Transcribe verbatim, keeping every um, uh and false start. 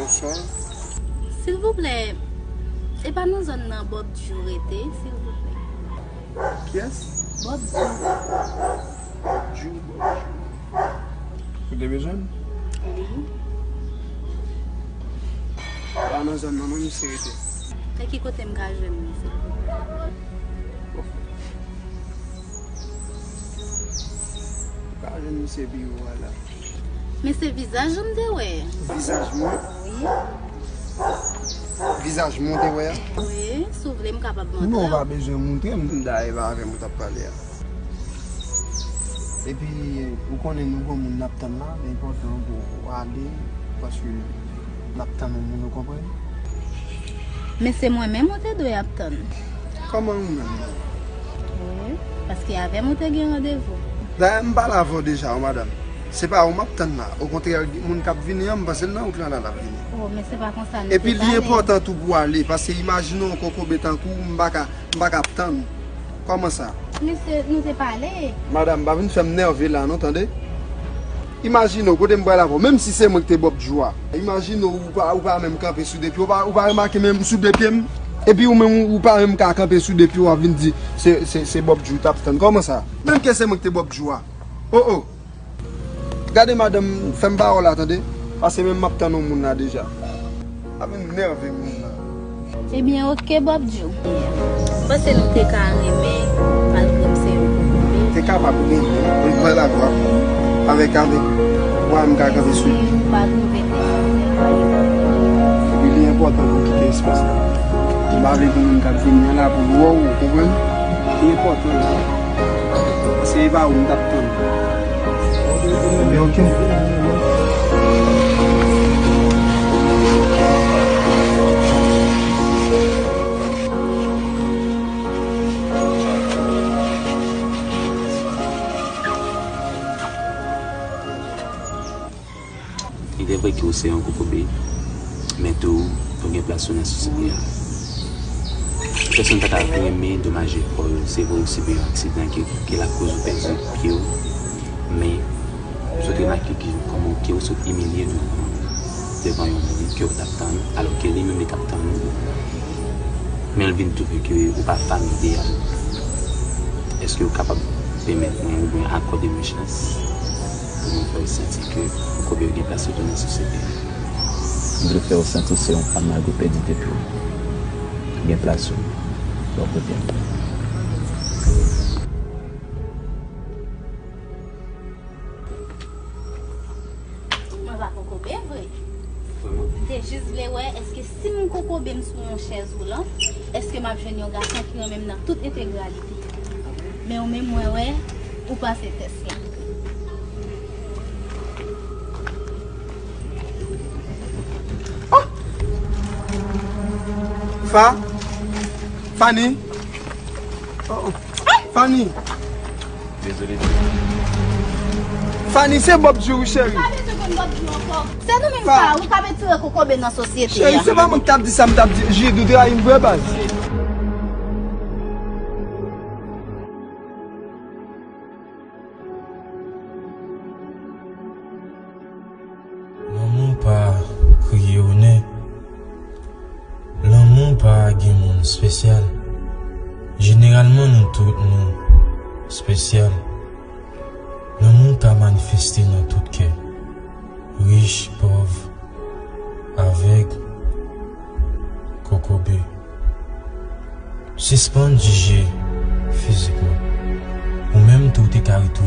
Bonswa. Silvouplè, e pa nan zòn nan Bob Djou rete, silvouplè? Kiyès? Bob Djou. Bob Djou, Bob Djou. Ou te bezwen m? Wi. Pa nan zòn nan, non, misye rete. E ki kote m ka jwenn li, silvouplè? Bon. Ou ka jwenn misye biwo a la. Men se vizaj ou m te wè. Vizaj mwen? Wi. Vizaj mwen te wè a? Wi, si w vle, m kapab montre w. Non, ou pa bezwen montre m. Dayè, e pa avè m ou t ap pale a. Epi, ou konnen nou gon moun n ap tann la, li enpòtan pou w ale, paske n ap tann yon moun, ou konprann? Men se mwen menm ou te dwe ap tann. Kòman ou menm? Wi, paske avè m ou te gen randevou. Dayè, m pale avè w deja, wi, madanm. Se pa ou m ap tann la. Okontrè, moun k ap vini an, m panse l nan wout lan la, l ap vini. Oh, men se pa konsa nou te pale. Epi li enpòtan tou pou w ale, paske imajine w kokobe tankou w, m pa ka, m pa ka ap tann ou. Kòman sa? Mesye, nou te pale. Madanm, pa vin fè m nève la, non, tande? Imajine w, kote m pral avè w, menm si se mwen ki te Bob Djou a. Imajine w, ou pa, ou pa menm kanpe sou de pye, ou pa, ou pa remake menm sou de pye m? Epi ou menm, ou pa menm ka kanpe sou de pye w, w ap vin di se, se, se Bob Djou w t ap tann. Kòman sa? Menm ke se mwen ki te Bob Djou a. Oh, oh. Gade madanm, fè m pawòl la, tande. Paske menm m ap tann yon moun la deja. Ap vin nève moun la. Ebyen, oke, Bob Djou. M panse nou te ka renmen, malgre m se yon kokobe. Te kapab renmen, men kwè la vwa. Avèk, avèk vwa m ka kanpe sou li. Si ou pa twouve te sanse, pa gen pwoblèm. Epi li enpòtan pou w kite espas la. M pa vle gen moun k ap vini an la pou l wè w, ou konprann? Li enpòtan la. Se pa ou m t ap tann. Ebyen, oke. Il est vrai ke w se yon kokobe, men tou, ou gen plas ou nan sosyete a. Pèsonn pa ta renmen domaje kò yo. Se vre ou sibi yon aksidan ke, ke lakoz ou pèdi pye w, men ou sot remake ke kòman ke ou sot imilye devan, devan yon moun ke ou t ap tann, alò ke li menm li t ap tann ou. Men l vin twouve ke ou pa fanm ideyal. Èske ou kapab pèmèt mwen oubyen akòde mwen chans pou mwen fè w santi ke ou koube gen plas ou tou nan sosyete a? M vle fè w santi se yon fanm malgre w pèdi de pye w. Gen plas ou bò kote m. Mwen pa kokobe vre. Vrèman? M te jis vle wè èske si m kokobe m sou yon chèz woulant, èske m ap jwenn yon gason ki renmen m nan tout entegralite. Men ou menm mwen wè, ou pase tès la. Oh! Fa! Fanny! Oh, oh. Fanny! Dezole. Fanny, se Bob Djou wi, cheri. Pa bezwen konn Bob Djou ankò. Se nou menm sa, wi, k ap etire kokobe nan sosyete a. Cheri, se pa mwen ki t ap di sa, m t ap di, Jid, ou trayi m vre, baz. Lanmou pa kriye onè. Lanmou pa gen moun espesyal. Jeneralman, nou tout nou espesyal. Lanmou ka manifeste nan tout kè, rich, pòv, avèg, kokobe. Sispann jije fizikman. Ou menm tou, ou te ka ret